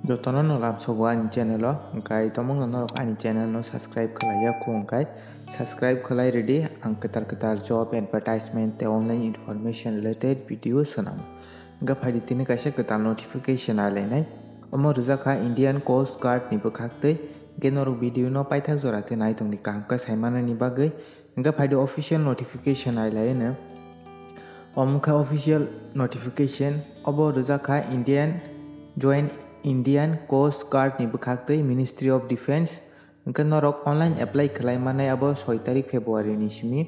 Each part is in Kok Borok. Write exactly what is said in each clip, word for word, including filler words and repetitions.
Jotono no lamsogo ani channel o, hwnkhe tomungno norok ani channel no subscribe khlaiya kho hwnkhe subscribe khlai rwdi, ang kwtal kwtal job advertisement tei online information related video swnam. Hwnkhe phaidi tini kaisa kwtal notification alainai, omo rwjak kha Indian Coast Guard ni bwkhaktwi, hwnkhe norok video no paithak jora tei naitongdi kaham khe saimanani bagwi. Hwnkhe phaidi official notification ailai hwno. Omo kha official notification, obo rwjak kha Indian Joint Indian Coast Guard ni bwkhaktwi Ministry of Defence. Hwnkhe norok online apply khlai mannai abo soi tarik February ni simi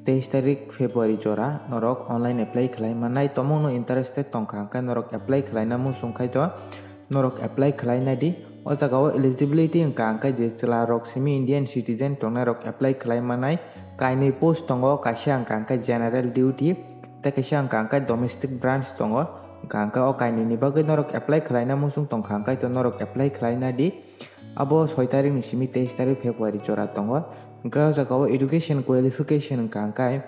teis tarik February jora norok online apply khlai mannai. Tomungno interested tongkha hwnkhe norok apply khlaina muchung khai to norok apply khlai nai di. O jaga o eligibility wngkha hwnkhe je chwla rok simi Indian citizen tongnai rok apply khlai mannai. Kainwi post tongo, kaisa wngkha hwnkhe general duty tei kaisa wngkha hwnkhe domestic branch tongo. Wngkha hwnkhe o kainwi ni bagwi norok apply khlaina muchung tongkha hwnkhe to norok apply khlai nai di. Abo soi tarik ni simi teis tarik February jora tongo. Hwnkhe o jaga o education qualification wngkha hwnkhe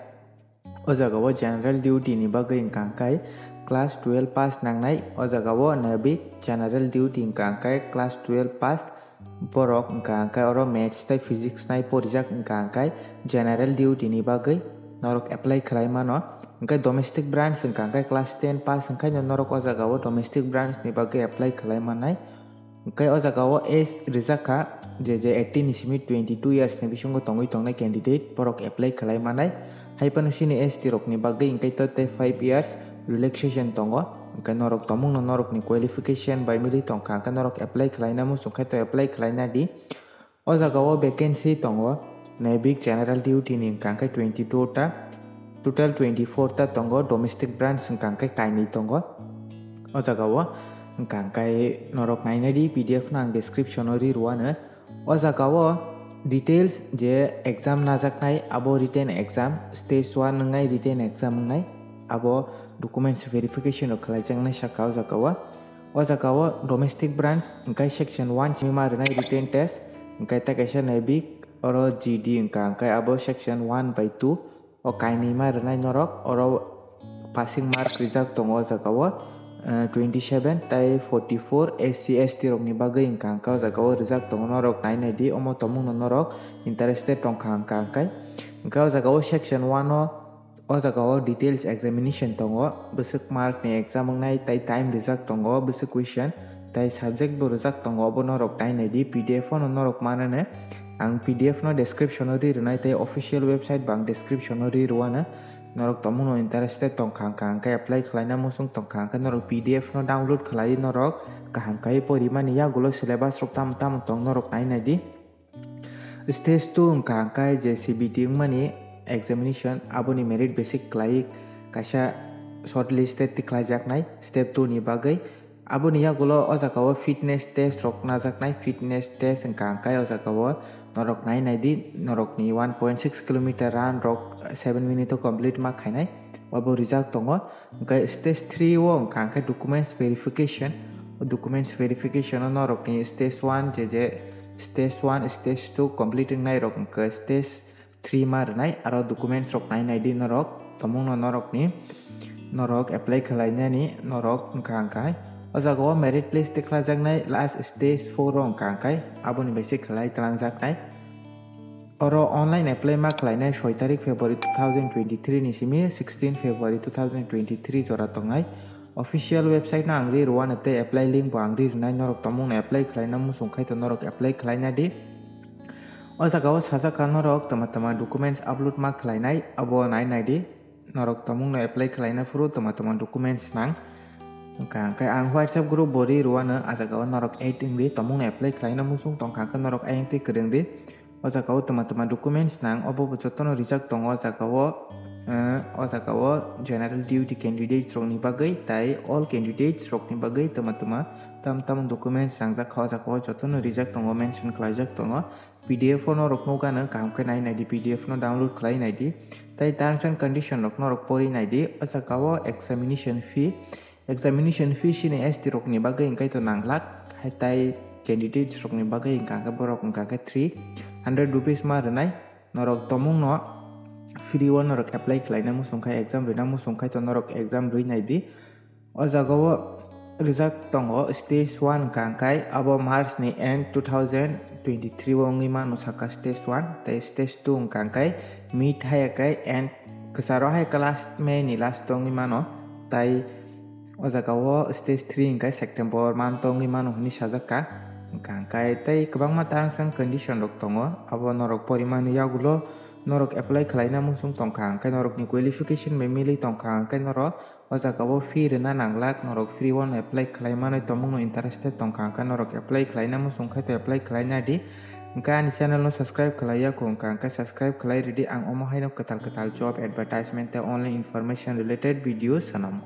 o jaga o general duty ni bagwi wngkha hwnkhe class twelve pass nangnai. O jaga o navik general duty wngkha hwnkhe class twelve pass. Borok wngkha hwnkhe oro maths tei physics nai porijak wngkha hwnkhe general duty ni bagwi norok apply khlai mano. Hwnkhe domestic branch wngkha hwnkhe class ten pass wngkhaino norok o jaga o domestic branch ni bagwi apply khlai mannai. Hwnkhe o jaga o age rijak kha, je je eighteen ni simi twenty two years ni bisingo tongwi tongnai candidate borok apply khlai mannai. Hai phano chini S T rokni bagwi hwnkhe to tei five years relaxation tongo. Hwnkhe norok tomungno norokni qualification bai mili tongkha, hwnkhe norok apply khlaina muchung khe to apply khlaina di. O jaga o vacancy tongo, navik general duty ni wngkha hwnkhe twenty two ta, total twenty four ta tongo, domestic branch wngkha hwnkhe kainwi tongo. O jaga o wngkha hwnkhe norok nainai di, P D F no ang description o ri rwano. O jaga o details je exam najaknai, abo written exam, stage one wngnai, written exam wngnai, abo documents verification rok khlaijaknai saka o jaga o. O jaga o domestic branch hwnkhe section one simi ma rwnai written test, hwnkhe tei kaisa navik oro G D wngkha, hwnkhe abo section one bai two. O kainwi ma rwnai norok, oro passing mark rijak tongo o jaga o, eh, twenty seven tei forty four, S C S T rokni bagwi wngkha hwnkhe o jaga o rijak tongo, norok nainai di omo tomungno norok interested tongkha hwnkha hwnkhe. Hwnkhe o jaga o section one o, o jaga o details examination tongo, bwswk mark ni exam wngnai tei time rijak tongo, bwswk question tei subject bo rijak tongo, obo norok nainai di, P D F o no norok mananai. Ang P D F no description o ri rwnai tei official website bo ang description o ri rwano. Norok tomungno interested tongkha hwnkha hwnkhe apply khlaina muchung tongkha hwnkhe norok P D F no download khlai norok kaham khai porimani yagulo syllabus rok tamo tamo tong norok nainai di. Stage two wngkha hwnkhe je C B T wngmani examination, aboni merit basic khlai kaisa shortlisted tikhlaijaknai step two ni bagwi. Aboni yagulo o jaga o fitness test rok najaknai, fitness test wngkha hwnkhe o jaga o norok nainai di, norokni one point six kilometer run rok seven minute o complete ma khainai, obo rijak tongo. Hwnkhe stage three o wngkha hwnkhe documents verification. O documents verification o norokni stage one je je stage one, stage two complete wngnai rok hwnkhe stage three ma rwnai, aro documents rok nainai di norok, tomungno norokni, norok apply khlainani norok wngkha hwnkhe o jaga o merit list tikhlajaknai last stage four o wngkha hwnkhe aboni bai se khlai twlangjaknai. Oro online apply ma khlainai soi tarik February two thousand twenty-three ni simi sixteen February two thousand twenty-three jora tongnai. Official website no ang ri rwano tei apply link bo ang ri rwnai, norok tomungno apply khlaina muchung khai to norok apply khlaina di. O jaga o sajak kha norok tama tama documents upload ma khlainai, abo nainai di. Norok tomungno apply khlaina phuru tama tama documents nang. Wngkha hwnkhe ang WhatsApp group bo ri rwano, a jaga o norok add wngdi, tomungno apply khlaina muchung tongkha hwnkhe norok ayang tei kwrwng di. O jaga o tama tama documents nang, obo bo jotono rijak tongo o jaga o. Eh, o jaga o general duty candidates rokni bagwi tai all candidates rokni bagwi tama tama tam tam documents nangjak kha, o jaga o jotono rijak tongo, mention khlaijak tongo. P D F o norok nukgano kaham khe nai nai di, P D F no download khlai nai di. Tai terms and condition rok norok pori nai di. O jaga o examination fee, examination fee chini S T rokni bagwi hwnkhe to nang lak, hai tai candidates rokni bagwi hwnkha hwnkhe borok hwnkha hwnkhe three hundred rupees ma rwnai. Norok tomungno free o norok apply khlaina muchung khai, exam rwna muchung khai to norok exam rwi nai di. O jaga o rijak tongo stage one hwnkha hwnkhe abo March ni end two thousand twenty-three o wngwi mano saka stage one, tei stage two hwnkha hwnkhe mid haya khe end kwcharo hai khe last May ni last o wngwi mano, tei o jaga o stage three hwnkhe September month o wngwi mano hwnwi sajak kha. Hwnkha hwnkhe tei kwbangma terms and condition rok tongo, abo norok porimani yagulo norok apply khwlaina muchung tongkha hwnkhe norokni qualification bai milwi tongkha hwnkhe norok o jaga o fee rwna nanglak, norok free o no apply khwlai manwi tongmung no interested tongkha hwnkhe norok apply khwlaina muchung khai to apply khwlaina di. Hwnkhe ani channel no subscribe khwlai ya kho hwnkha hwnkhe subscribe khwlai rwdi, ang omo haino kwtal kwtal job advertisement tei online information related video swnam.